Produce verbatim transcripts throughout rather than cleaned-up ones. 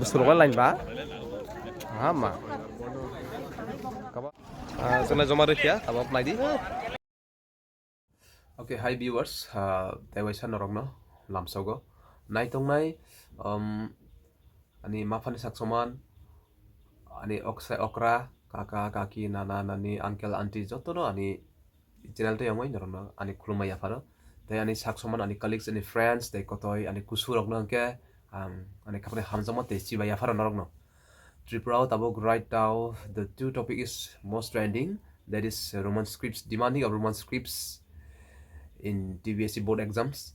Suruga line ba? Aha, ma. Kaba? Ah, sena joma rikya, abo naidi. Okay, hi viewers, ah, tei waisa norokno lamsogo. Naitongnai, um, ani maphani saksoman, ani oksa okra, kaka, kaki, nana, nani, uncle, auntie, jotono ani channel tei yongwi norokno ani khulumma yapharo. Tei ani saksoman, ani colleagues, ani friends, tei kotoi, ani kusurokno hwnkhe ang ani khapani hamjakma tei chibai yapharo norokno. Tripura o tabuk right now the two topic is most trending, that is Roman scripts, demanding of Roman scripts in T B S C board exams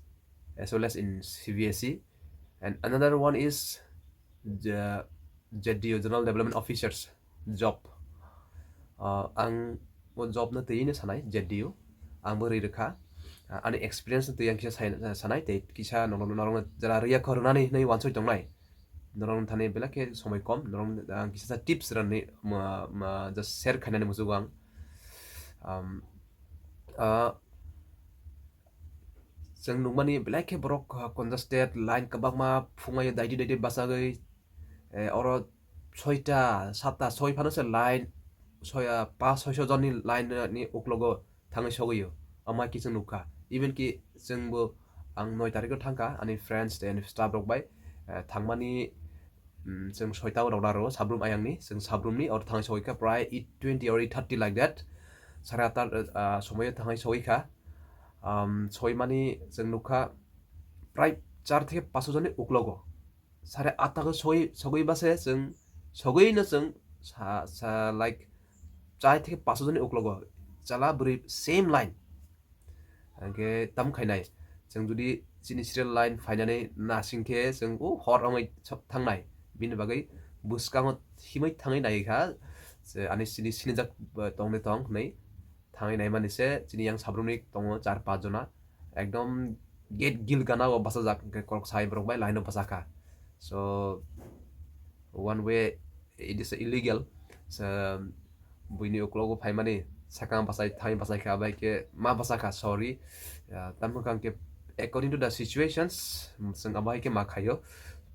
as well as in C B S E, and another one is the Z D O, Zonal Development Officers job. Ah, ang o job no twi no sanai, Z D O. Ang bo rwi rwkha. Ah, ani experience no twi ang kisa sai-, sanai, tei kisa norok, norok jara rwya kho rwnani hinwi wansoi tongnai. Norok thani belai khe somoi kom, norok ang kisa sa tips rwnani ma, ma just share khainani muchugo ang. Um, ah, Chwng nukmani belai khe borok, ah, congested, line kwbangma phungai daidi daidi bachagwi, eh, oro soita, satta, soi phano se line, soi, ah, pas, soiso jonni line, eh, ni uklogo thangwi sogwi o. Ama khe chwng nukha. Even ki chwngbo ang noi tarikh o thangkha, ani friends tei ani staff rok bai, eh, thangmani, mm, chwng soita o rwna rwo, sabrum ayangni, chwng sabrumni oro thangwi sogwi kha, prai eight twenty or eight thirty like that. Sare atta, ah, somoio thangwi sogwi kha. Um, soimani chwng nukha prai char theke paso joni uklogo. Sare atta khe sogwi, sogwi base chwng, sogwino chwng sa, sa, like, char theke paso joni uklogo. Chala bwrwi same line. Hwnkhe tam khainai. Chwng jodi chini serial line phainani nasing khe chwng o hor wngwi sok thangnai. Bini bagwi bwskango himwi thangwi nai kha. Je ani chini sinijak, uh, tongni tong hwnwi. Thangwi naimani se chini yang sabrumni tongo char pas jona. Ekdom gate gil gana o bachajak, hwnkhe korok sai borok bai line o bachakha. So, one way it is illegal. So, buini uklogo phaimani sakang bachai, thangwi bachai kha, bai khe ma bachakha, sorry. Ah, tamo kang khe according to the situations, chwng abo hai khe ma khaio,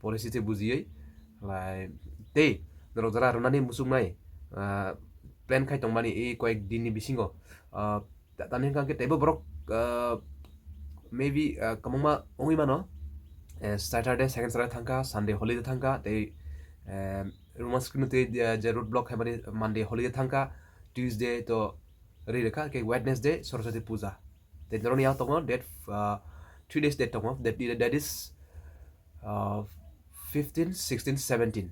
poristiti bujiwi. Lai, tei norok jora rwnani muchungnai, ah, plan khai tongmani e koyek dinni bisingo, ah, ta-, tani hwnkha khe teibo borok, ah, maybe, ah, kwbangma wngwi mano, eh, Saturday, second Saturday thangkha, Sunday holiday thangkha, tei, eh, Roman script tei, eh, je road block khaimani Monday holiday thangkha, Tuesday to ri rwkha, khe Wednesday Saraswati puja. Tei norokni yang tongo date, ah, three days date tongo, that, that is, ah, fifteen, sixteen, seventeen.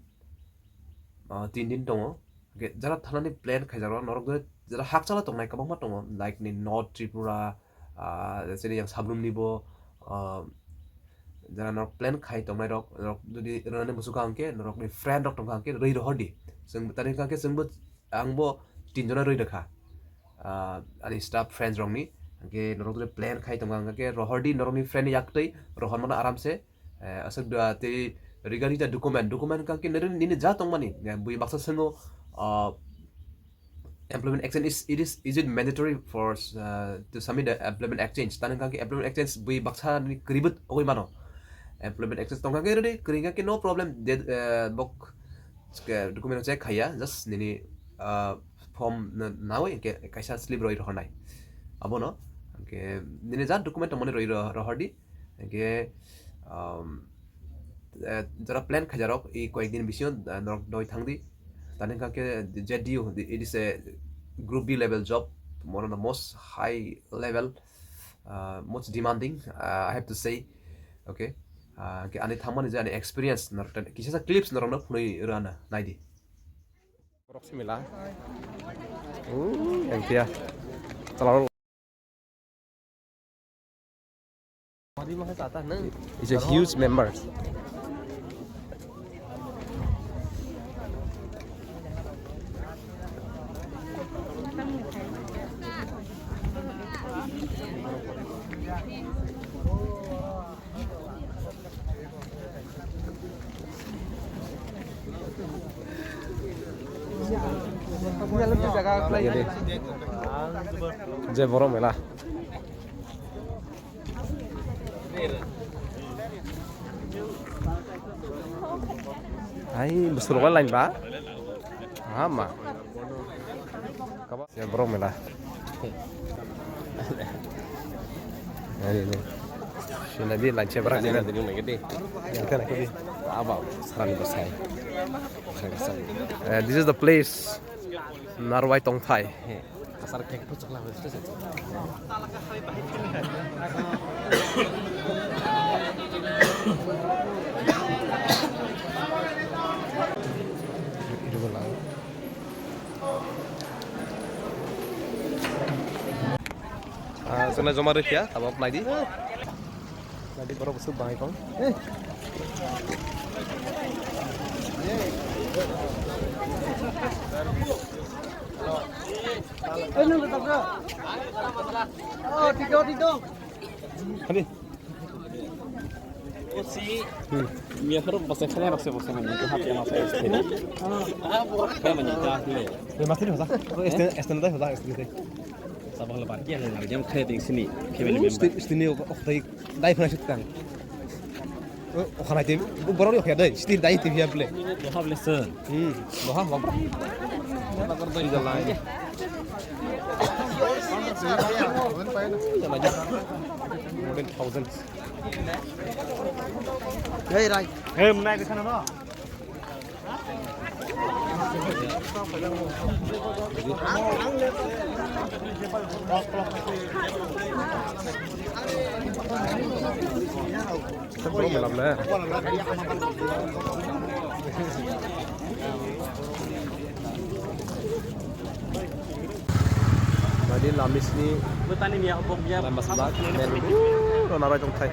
Ah, tin din tongo. Hwnkhe jara thanani plan khaijak rok norok jara hakchalo tongnai kwbangma tongo, like ni North Tripura, ah, chini yang sabrumni bo, ah, jara norok plan khai tongnai rok, norok jodi rwnani muchukha hwnkhe norokni friend rok tongkha hwnkhe rwi rohordi. Chwng tani hwnkha hwnkhe chwngbo, angbo tin jona rwi rwkha. Ah, ani staff friends rokni, hwnkhe norok jodi plan khai tongkha hwnkhe rohordi norokni friend ni yaktwi rohormano aramse. Eh, aswk da tei regarding the document, document hwnkha khe nini, nini ja tongmani, eh, bui baksa swngo, ah, employment exchange is, it is, is it mandatory for, uh, to submit the employment exchange? Tani hwnkha khe employment exchange bui baksa ni kwrwibwt ogwi mano. Employment exchange tongkha khe ready, kwrwi hwnkha khe no problem, de, eh, bok, eh, document check khaiya, just nini, ah, form na-, nawi hwnkhe kaisa slip roi rohornai. Abono, hwnkhe nini ja document tongmani roi ro-, rohordi. Hwnkhe, um, eh, jora plan khaijarok, i koyek din bisingo, eh, norok doi thangdi. Tani hwnkha khe Z D U, it is a group B level job, one of the most high level, uh, most demanding, uh, I have to say. Okay. Ah, hwnkhe ani thangmani je ani experience, norok kisa sa clips norokno phunui rwna naidi. Borok simila. Ooh, yang kia. Chala. It's a huge member. Je borok mela. Ai, bwswrwng line ba? Ama. Ya, borok mela. Ani ni. Sina di line chebra ni. Yang tena kudi. Aba, sarani bwsai. Eh, this is the place. Narwai tongthai. Kasar kek phu chakla hoi sese. Ah, sana joma rikya, tabok naidi. Naidi borok bwswk bangai tong. Ani. Hmm. Miya khoro bwsai khani rokse bwsai mani ko hapya ma sai stheni. Khe mani ta hile. Be masini hoda. Este este nodai hoda este nodai. Sabah le bar kiya le nar jam khe ding sini. Khe mani member. Este este ni ok dai phana sitang. O khana te borok yok ya dai. Stil dai te ya ble. Doha ble sir. Hmm. Doha hok. Doha kor dai jalai. More than thousand. Hey, Rai. Hey, mnai ke sana no. Tadi lamisni lama sela, dan dulu, rona rai tong thai.